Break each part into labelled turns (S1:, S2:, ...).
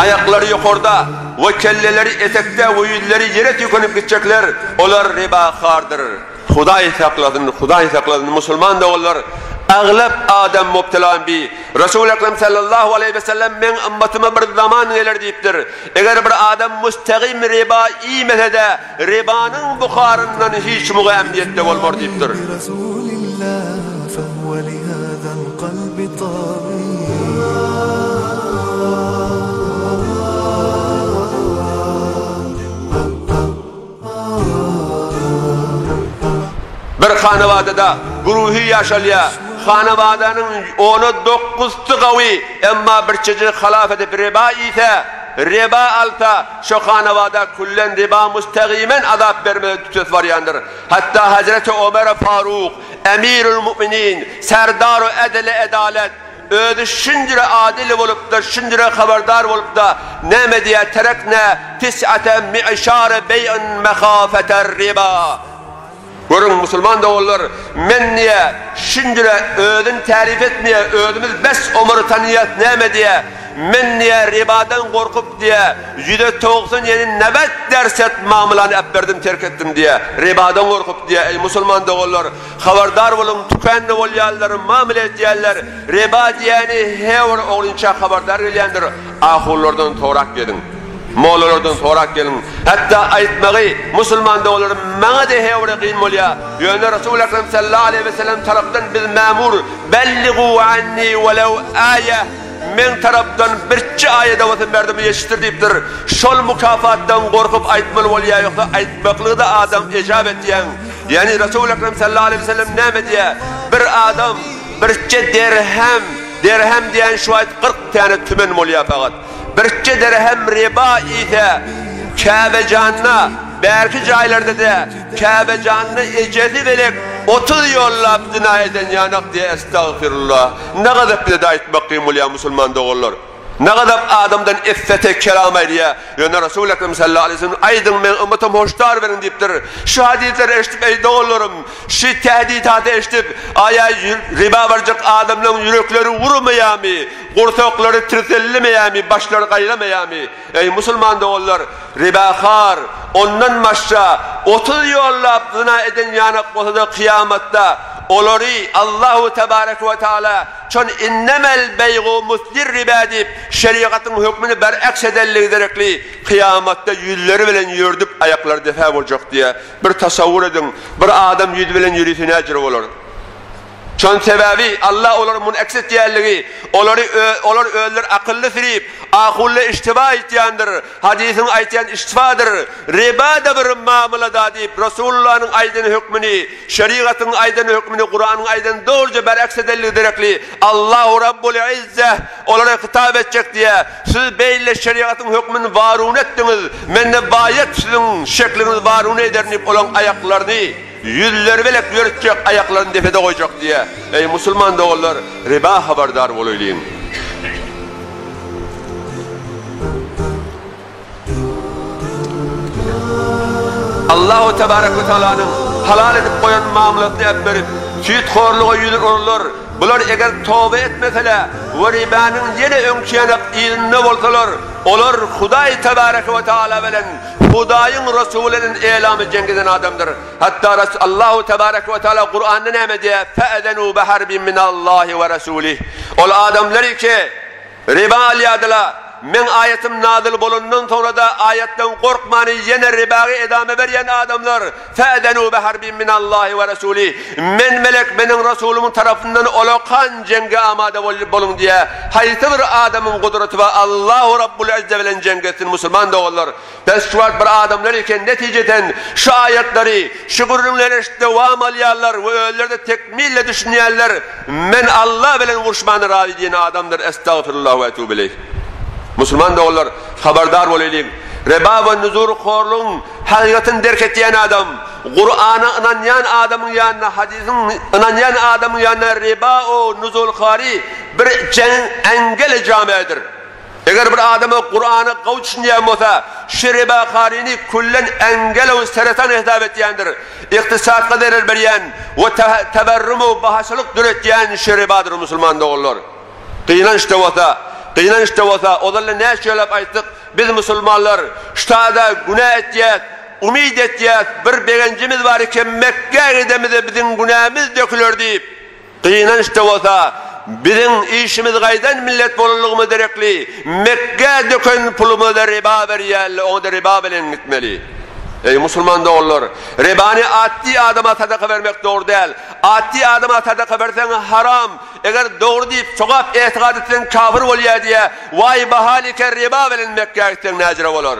S1: Aýaklary ýokarda we kelleleri etekde we ýüzleri ýere tüýkünip gitjekler, olar ribahardyr. Hudaý saklasyn, Hudaý saklasyn, musulman doganlar, aglap adam mubtelan bi. Resul Ekrem sallallahu aleýhi we sellem meň ymmatyma bir zaman geler diýipdir. Eger bir adam mustagim riba iýmese-de, ribanyň buharyndan hiç muga ämniýetde bolmar diýipdir. Bir hanabadada guruhy ýaşalýar. Hanabadanyň ona dokuzsy gawy, emma bir çejik halaf edip riba iýse, riba alsa, şo hanabada küllen riba mustagymen azap bermegi tütes barýandyr. Hatda Hazreti Omeri Faruk, Emirül Müminin, Serdar-u edli edalet, Özi şunjüre adyl bolupdyr, şunjüre habardar bolupda, näme diýýär, Terekne tis'ate mi'şar beý'in mehafeter riba. Görüň, musulman doganlar, men diýýär, şunjüre özüni täryp etmeýär, özümiz bes Omary tanyýas, näme diýýär, men diýýär, ribadan gorkup diýýär, 197 newet derset mamlany äpberdim, terk etdim diýýär, ribadan gorkup diýýär, eý musulman doganlar, Habardar boluň, tükände bolýanlar, mamla edýänler, reba diýýäni her bir ogrynça habardar gelýändir, ahunlardan sorap geliň, mollalardan sorap geliň, hatda aýtmagy musulman doganlarym maňa-da her bir kyn bolýar, ýöne Resul Ekrem sallallahu aleýhi we sellem tarapdan biz mamur, belligu anni welew aýa, meň tarapdan birçe aýada bolsa merdime ýetişdir diýipdir, şol mukafatdan gorkup aýtmaly bolýar, ýogsa aýtmaklygy-da adam ejap etýäň. Ýagny Resul Ekrem sallallahu aleýhi we sellem näme diýýär? Bir adam birje derhem, derhem diýen şu wagt 40 täne tümen bolýar fakat. Birje derhem riba iýse, Käbejanda, bärki jaýlarda-da Käbejanda ejesi belek 30 ýollap zyna eden ýanak diýýär, estagfirullah. Ne gazap bize-de aýtmak kyn bolýar musulman doganlar. Nagadap adamdan iffete kelam aýdýar. Ýöne Resul Ekrem sallallahu aleýhi we sellem aýdyň meň ymmatym hoşdar beriň diýipdir. Şu hadysleri eşidip eý doganlarym, şu tähditaty eşidip aýa riba barjak adamlaryň ýürekleri urmaýarmy, gursaklary tirsellemeýärmi, başlary gaýramaýarmy? Eý musulman doganlar, ribahar ondan başga 30 ýollap zyna eden ýanak bolsa-da kyýamatda olary Allahu tebareke we taala Şon innemel beýgu muslir riba diýip, şerigatyň hökmüni beraks edenligi derekli kyýamatda ýüzleri bilen ýördüp aýaklary depe boljak diýýär. Bir tasawwur ediň, bir adam ýüzi bilen ýörüse näjür bolar? Şon sebäbi Allah olary munaks etýänligi, olary olar özleri akylly sürip, ahulla iştiba etýändir. Hadysyň aýtýan iştibadyr. Riba-da bir mamlada diýip, Resulullanyň aýdan hökmüni Şerigatyň aýdan hökmüni Kuranyň aýdan dogruja beraks edenligi derekli Allahu Rabbul Izzeh olara hitap etjek diýýär. Siz beýle şerigatyň hökmüni warun etdiňiz, men-de baýat siziň şekliňizi warun ederin diýip olaň aýaklaryny ýüzleri belek ýöretjek, aýaklaryny depede goýjak diýýär. Eý musulman doganlar, riba habardar bolaýlyň. Allahu tebarek we taalanyň halal edip goýan mamlasyny äpberip, süýthorluga ýüz urarlar. Bular eger toba etmeseler we ribanyň ýene öňki ýanak yzynda bolsalar, olar Hudaý tebarek we taala bilen Hudaýyň Resuly bilen elamy jeň eden adamdyr. Hatda Allahu tebarek we taala Kuranda näme diýýär? Fe'zenu biharbin minallahi we rasulih. Ol adamlar ki, Riba alýardylar. Meň aýatym nazyl bolandan soňra-da aýatdan gorkmany ýene ribagy edame berýän adamlar, Fäzenû biharbin minallahi we rasulih, Men melek, meniň rasulymyň tarapyndan olakan jeňge amada boluň diýýär. Haýsy bir adamyň gudraty bar Allahu Rabbul Izze bilen jeňge etsin musulman doganlar. Bes şu wagt bir adamlar eken netijeden şu aýatlary, şu gürrüňleri eşidip dowam alýarlar we özleri-de tekmille düşünýärler, Men Alla bilen uruşmana razy diýen adamdyr, Estagfirullah we etub ileýh. Musulman doganlar, habardar bolaýlyň. Reba we nuzur horlugyň hakykatyny derk etýän adam, Kurana ynanýan adamyň ýanyna, hadysyň ynanýan adamyň ýanyna reba o nuzulhary bir jeň engel jamedir. Eger bir adama Kurana gowy düşünýän bolsa, şu ribakaryny küllen engel we seretan hesap etýändir. Ykdysatga zerer berýän we teberrum we bahaçylyk döretýän şu ribadyr musulman doganlar. Gynanç-da bolsa, Gynanç-da bolsa, ozal-da näçe ýöläp aýtdyk, biz musulmanlar ştada günä etýäs, umyt etýäs, bir begenjimiz bar eken, Mekgä gidemizde biziň günämiz döküler diýip. Gynanç-da bolsa, biziň işimiz gaýdan millet bolanlygymyz derekli, Mekgä döken pulumyza riba berýärler, oňa-da riba bilen gitmeli. Eý, musulman doganlar! Ribany atdy adama sadaka bermek dogry däl. Atdy adama sadaka berseň haram, eger dogry diýip sogap etikat etseň kafir bolýar diýýär. Waý bahalike riba bilen Mekgä gitseň näjire bolar?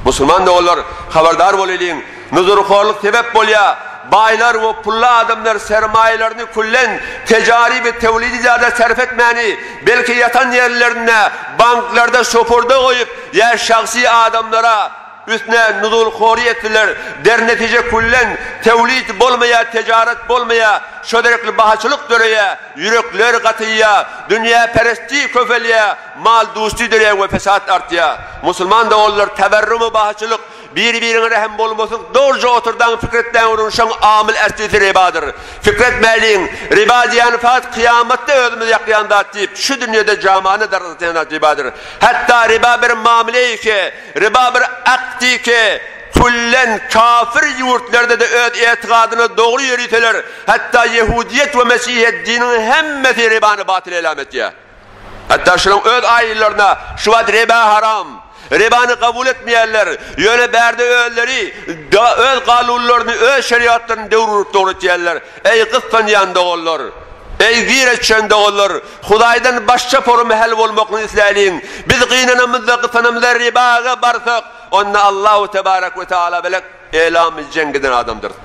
S1: Musulman doganlar, habardar bolaýlyň, nuzurhorlyk sebäp bolýar. Baýlar we pully adamlar sermaýalaryny küllen tejari we tewlidi zada sarp etmäni, belki ýatan ýerlerinde banklarda şopurda goýup ýa şahsy adamlara üstüne nuzulhory etdiler. Dernetije küllen tewlid bolmaýar, tejaret bolmaýar, şo derekli bahaçylyk döreýär, ýürekler gatyýar, dünýäperestlik köpelýär. Mal dusty döreýär we fesat artýar. Musulman doganlar teberrumy bahaçylyk, biri-biriňe rehim bolmasyk dogruja oturdaň pikir etmäň urun şoň amyl äslisi ribadyr. Pikir etmäliň, riba diýýäni fakat kyýamatda özümizi ýakýan zat diýip şu dünýede jamany dargatýan zat ribadyr. Hatda riba bir mamleýi riba bir akdy ki küllen kafir ýurtlarda-da öz etigadyna dogry ýöriseler hatda ýehudiýet we mesihiýet diniň hemmesi ribany batyl elam etýär. Hatda şolaryň öz aýyllaryna şu wagt riba haram, ribany kabul etmeýärler. Ýöne bärde özleri öz kanunlaryny, öz şeriatlaryny döwür urup dogry etýärler. Eý gyssanýan doganlar! Eý gire düşen doganlar! Hudaýdan başga forum hal bolmaklygy isläýliň. Biz gynanamyzda, gysanamyzda ribaga barsak, onda Allahu tebarek we taala bilen elamy jeň giden adamdyrys.